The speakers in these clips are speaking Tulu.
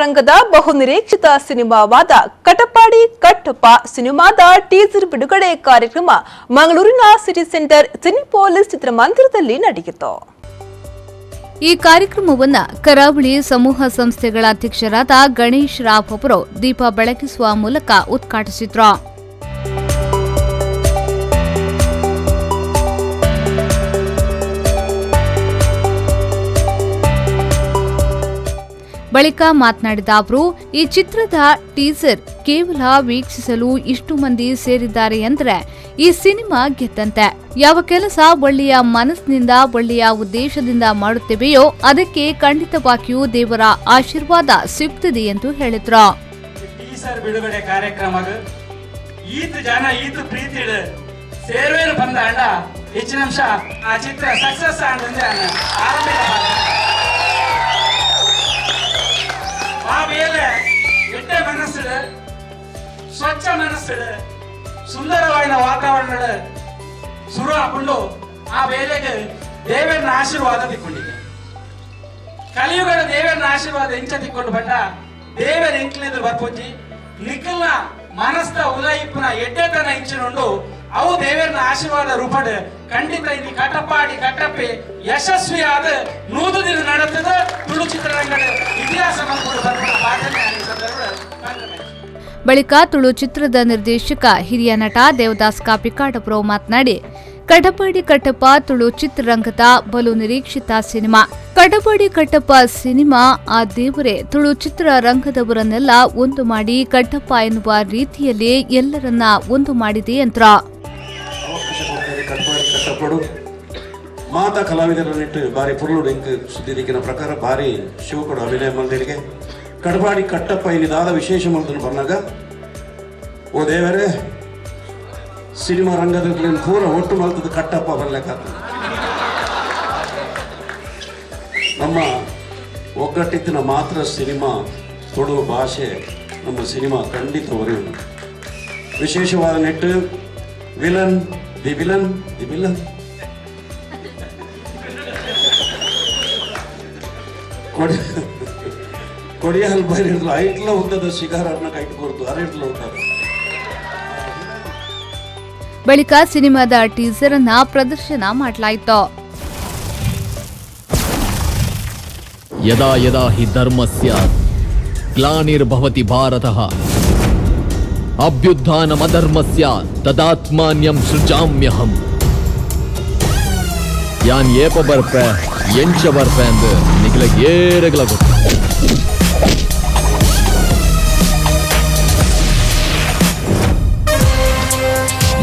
ರಂಗದ ಬಹುನಿರೀಕ್ಷಿತ ಸಿನಿಮಾವಾದ ಕಟಪಾಡಿ ಕಟ್ಟಪ್ಪ ಸಿನಿಮಾದ ಟೀಸರ್ ಬಿಡುಗಡೆ ಕಾರ್ಯಕ್ರಮ ಮಂಗಳೂರಿನ city centre Cinepolis ಚಿತ್ರಮಂದಿರದಲ್ಲಿ ನಡೆಯಿತು. ಈ ಕಾರ್ಯಕ್ರಮವನ್ನು ಕರಾವಳಿ ಸಮೂಹ ಸಂಸ್ಥೆಗಳ ಅಧ್ಯಕ್ಷರಾದ ಗಣೇಶ್ ರಾವ್ ಅವರು ದೀಪ ಬೆಳಗಿಸುವ ಮೂಲಕ ಉದ್ಘಾಟಿಸಿದ್ರು. ಬಳಿಕ ಮಾತನಾಡಿದ ಅವರು, ಈ ಚಿತ್ರದ ಟೀಸರ್ ಕೇವಲ ವೀಕ್ಷಿಸಲು ಇಷ್ಟು ಮಂದಿ ಸೇರಿದ್ದಾರೆ ಎಂದರೆ ಈ ಸಿನಿಮಾ ಗೆದ್ದಂತೆ. ಯಾವ ಕೆಲಸ ಒಳ್ಳೆಯ ಮನಸ್ಸಿನಿಂದ, ಒಳ್ಳೆಯ ಉದ್ದೇಶದಿಂದ ಮಾಡುತ್ತೇವೆಯೋ ಅದಕ್ಕೆ ಖಂಡಿತವಾಗಿಯೂ ದೇವರ ಆಶೀರ್ವಾದ ಸಿಗುತ್ತದೆ ಎಂದು ಹೇಳಿದ್ರು. ಟೀಸರ್ ಬಿಡುಗಡೆ ಕಾರ್ಯಕ್ರಮ ಈತ ಜನ ಈತ ಪ್ರೀತಿ ಸೇರ್ವೇರು ಬಂದ ಅಂಡ ಹೆಚ್ಚಿನ ಅಂಶ ಆ ಚಿತ್ರ ಸಕ್ಸಸ್ ಆಂದ್ರೆ ಆರಂಭಿಕ. ಆ ವೇಳೆ ಎಡ್ಡೆ ಮನಸ್ಸು, ಸ್ವಚ್ಛ ಮನಸ್ಸು, ಸುಂದರವಾದ ವಾತಾವರಣ ಶುರು ಹಾಕೊಂಡು ಆ ವೇಳೆಗೆ ದೇವರನ್ನ ಆಶೀರ್ವಾದ ತಿಕ್ಕೊಂಡಿದೆ. ಕಲಿಯುಗದ ದೇವರನ್ನ ಆಶೀರ್ವಾದ ಎಂಚ ತಿಕ್ಕೊಂಡು ಬಂಡ ದೇವರ ಎಂಕ್ಲೆದುರು ಬರ್ಪೊಂಜಿ ನಿಖಲ್ನ ಮನಸ್ದ ಉದಯಿಪ್ಪುನ ಎಡ್ಡೆತನ ಇಂಚಿನುಂಡು. ಅವು ದೇವರನ್ನ ಆಶೀರ್ವಾದ ರೂಪಡ್ ಖಂಡಿತ ಇಲ್ಲಿ ಕಟಪಾಡಿ ಕಟ್ಟಪ್ಪೆ ಯಶಸ್ವಿಯಾದ 100 ದಿನ ನಡೆತದ ತುಳು ಚಿತ್ರರಂಗದ ಇತಿಹಾಸ ಮಲ್ಪುಡು ಬರ್ಪುನ ಬಾಧ್ಯತೆ ಈ ಸಂದರ್ಭಡ್ ಪಂಡ. ಬಳಿಕ ತುಳು ಚಿತ್ರದ ನಿರ್ದೇಶಕ, ಹಿರಿಯ ನಟ ದೇವದಾಸ್ ಕಾಪಿಕಾಡ್ ಅವರು ಮಾತನಾಡಿ, ಕಟಪಾಡಿ ಕಟ್ಟಪ್ಪ ತುಳು ಚಿತ್ರರಂಗದ ಬಲು ನಿರೀಕ್ಷಿತ ಸಿನಿಮಾ. ಕಟಪಾಡಿ ಕಟ್ಟಪ್ಪ ಸಿನಿಮಾ ಆ ದೇವರೇ ತುಳು ಚಿತ್ರರಂಗದವರನ್ನೆಲ್ಲ ಒಂದು ಮಾಡಿ ಕಟ್ಟಪ್ಪ ಎನ್ನುವ ರೀತಿಯಲ್ಲಿ ಎಲ್ಲರನ್ನ ಒಂದು ಮಾಡಿದೆ ಎಂದ್ರು. ಅವಕಾಶ ಕೊಡ್ತಾರೆ. ಕಟ್ಪಾಡಿ ಕಟ್ಟಪಡು ಮಾತಾ ಕಲಾವಿದರನ್ನಿಟ್ಟು ಬಾರಿ ಪುರ್ಲುಡು. ಇಂಕ್ ಸುದ್ದಿ ದಿಕ್ಕಿನ ಪ್ರಕಾರ ಬಾರಿ ಶಿವಕೊಡು ಅಭಿನಯ ಮಲ್ದಿರಿಗೆ. ಕಡಪಾಡಿ ಕಟ್ಟಪ್ಪ ಇಲ್ಲಿ ದಾದ ವಿಶೇಷ ಮಲ್ದನು ಬರ್ನಾಗ, ಓ ದೇವರೇ, ಸಿನಿಮಾ ರಂಗದ ಪೂರ ಒಟ್ಟು ಮಲ್ತದ ಕಟ್ಟಪ್ಪ ಬರ್ಲಿಕ್ಕೆ. ನಮ್ಮ ಒಗ್ಗಟ್ಟಿತ್ತಿನ ಮಾತ್ರ ಸಿನಿಮಾ, ತುಳು ಭಾಷೆ, ನಮ್ಮ ಸಿನಿಮಾ ಖಂಡಿತ ಒರೆಯುವುದು. ವಿಶೇಷವಾದ ನೆಟ್ಟು villain, the villain, the villain ಕೊಡಿ ಕೊಡಿಯಾಲ್ ಬೈಲ್ ಹಿಡಿದ್ರು ಐಟ್ಲ ಉದ್ದದ ಶಿಗಾರನ್ನ ಕೈಟ್ ಕೊಡ್ತು ಅರೆಟ್ಲ ಉದ್ದದ. ಬಳಿಕ ಸಿನಿಮಾದ ಟೀಸರ್ ಅನ್ನ ಪ್ರದರ್ಶನ ಮಾಡಲಾಯಿತು. ಯದಾ ಯದಾ ಹಿ ಧರ್ಮಸ್ಯ ಗ್ಲಾನಿರ್ಭವತಿ ಭಾರತ, ಅಭ್ಯುತ್ಥಾನಮಧರ್ಮಸ್ಯ ತದಾತ್ಮಾನ್ಯಂ ಸೃಜಾಮ್ಯಹಂ. ಯಾನ್ ಏಪ ಬರ್ಪೆ, ಎಂಚ ಬರ್ಪೆ ಅಂದ್ ನಿಖಿಲ ಏರೆಗ್ಲ ಗೊತ್ತು.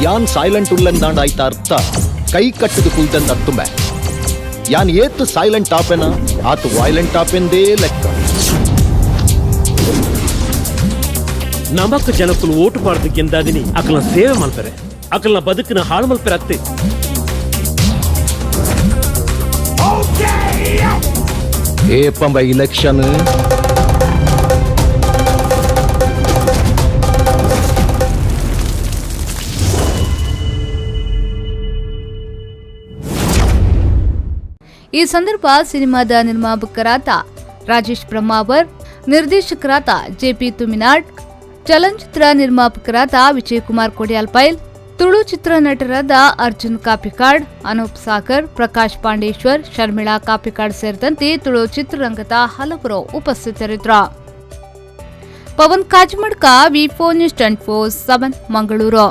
ಯಾನ್ ಸೈಲೆಂಟ್ ಉಲ್ಲಂದಾಂಡ ಆಯ್ತ ಅರ್ಥ ಕೈ ಕಟ್ಟದು ಕುಲ್ದಂದ ಅತ್ತುಂಬೆ. ಯಾನ್ ಏತ್ ಸೈಲೆಂಟ್ ಆಪೆನ ಆತು ವೈಲೆಂಟ್ ಆಪೆಂದೇ ಲೆಕ್ಕ. ನಮಕ್ ಜನಕ್ಕುಲು ಓಟು ಪಾಡ್ದು ಗೆಂದಾದಿನಿ ಅಕಲ್ನ ಸೇವೆ ಮಲ್ಪೆರೆ, ಅಕಲ್ನ ಬದುಕಿನ ಹಾಳು ಮಲ್ಪೆರೆ ಅತ್ತೆ. ಏಪಂಬ ಇಲೆಕ್ಷನ್? ಈ ಸಂದರ್ಭ ಸಿನಿಮಾದ ನಿರ್ಮಾಪಕರಾದ ರಾಜೇಶ್ ಬ್ರಹ್ಮಾವರ್, ನಿರ್ದೇಶಕರಾದ ಜೆಪಿ ತುಮಿನಾಡ್, ಚಲನಚಿತ್ರ ನಿರ್ಮಾಪಕರಾದ ವಿಜಯಕುಮಾರ್ ಕೊಡಿಯಾಲ್ಪೈಲ್, ತುಳು ಚಿತ್ರ ನಟರಾದ ಅರ್ಜುನ್ ಕಾಪಿಕಾಡ್, ಅನೂಪ್ ಸಾಗರ್, ಪ್ರಕಾಶ್ ಪಾಂಡೇಶ್ವರ್, ಶರ್ಮಿಳಾ ಕಾಪಿಕಾಡ್ ಸೇರಿದಂತೆ ತುಳು ಚಿತ್ರರಂಗದ ಹಲವರು ಉಪಸ್ಥಿತರಿದ್ದರು. ಪವನ್ ಕಾಜ್ಮಡ್ಕ, V4 news 24/7, Mangaluru.